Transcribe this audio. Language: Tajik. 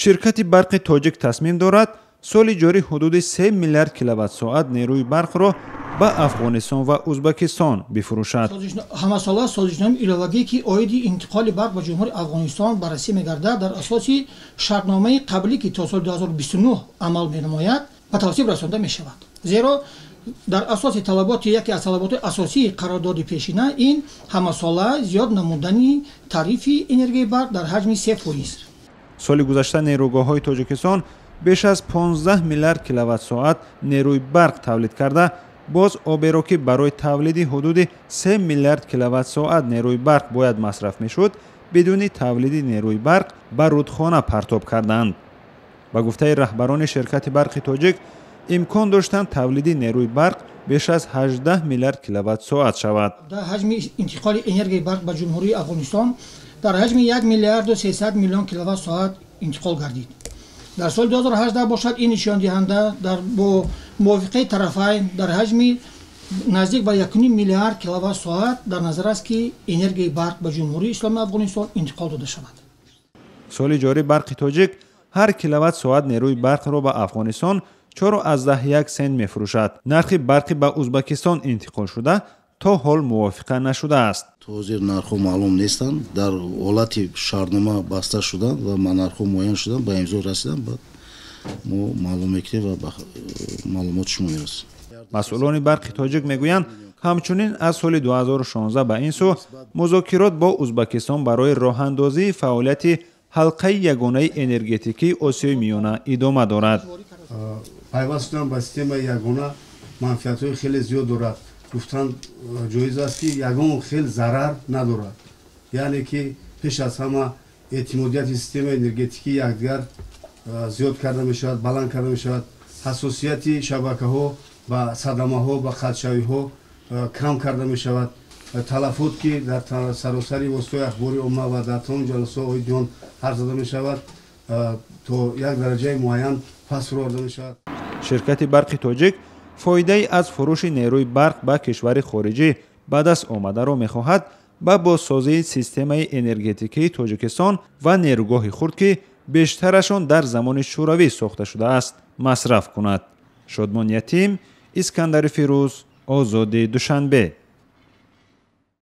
Ширкати барқи тоҷик тасмим дорад соли ҷорӣ ҳудуди 3 миллиард киловатт-соат нерӯи барқро ба Афғонистон ва Узбакистон бифурӯшад. Ҳамасола созишномаи иловагӣ, ки оиди интиқоли барқ ба Ҷумҳурии Афғонистон баррасӣ мегардад, дар асоси шартномаи қаблӣ, ки то соли 2029 амал менамояд, ба тасвиб расонда мешавад. Зеро дар асоси талаботи яке аз талаботи асосии қарордоди пешина ин ҳамасола зиёд намудани тарифи энергияи барқ дар ҳаҷми 3%. Соли гузашта нерӯгоҳҳои Тоҷикистон беш аз 15 миллиард киловатт-соат нерӯи барқ тавлид карда, боз оберо, ки барои тавлиди ҳудуди 3 миллиард киловатт-соат нерӯи барқ бояд масраф мешуд, бидуни тавлиди нерӯи барқ ба рудхона партоб карданд. Ба гуфтаи раҳбарони ширкати барқи тоҷик, имкон доштанд тавлиди нерӯи барқ беш аз 18 миллиард киловатт-соат шавад. Ҳаҷми интиқоли энергияи барқ ба Ҷумҳурии Афғонистон дар ҳаҷми 1 миллиарду 300 миллион киловатт-соат интиқол гардид. Дар соли 2018 бошад, ин нишондиҳанда дар бо мувофиқаи тарафайн дар ҳаҷми наздик ба 1,5 миллиард киловатт-соат дар назар аст, ки энергияи барқ ба Ҷумҳурии Исломии Афғонистон интиқол дода шавад. Соли ҷорӣ барқи тоҷик ҳар киловатт-соат нерӯи барқро ба Афғонистон 4,1 сент мефурӯшад. Нархи барқи ба Узбакистон интиқол шуда то ҳол мувофиқа нашудааст. То ҳозир нархҳо маълум нестанд. Дар ҳолати шартнома баста шуданд ва нархҳо муайян шуданд, ба имзо расиданд, баъд мо маълум мекунем ва ба маълумоти шумо мерасем. Масъулони барқи тоҷик мегӯянд, ҳамчунин аз соли 2016 ба ин сӯ музокирот бо Узбакистон барои роҳандозии фаъолияти ҳалқаи ягонаи энергетикии Осиёи Миёна идома дорад. Пайваст шудан ба системаи ягона манфиатҳои хеле зиёд дорад. Гуфтан ҷоиз аст, ки ягон хел зарар надорад, яъне ки пеш аз ҳама эътимодияти системаи энергетикӣ якдигар зиёд карда мешавад, баланд карда мешавад, ҳассосияти шабакаҳо ба садамаҳо, ба қатъшавиҳо кам карда мешавад. Талафот, ки дар саросари воситаҳои ахбори омма ва дар тамоми ҷаласаҳо оиди он ҳарф зада мешавад, то як дараҷаи муайян паст фуроварда мешавад. Ширкати барқи тоҷик фоидаи аз фурӯши нерӯи барқ ба кишвари хориҷӣ ба даст омадаро мехоҳад ба бозсозии системаи энергетикии Тоҷикистон ва нерӯгоҳи хурд, ки бештарашон дар замони Шӯравӣ сохта шудааст, масраф кунад. Шодмон Ятим, Искандари Фирӯз, Озоди, Душанбе.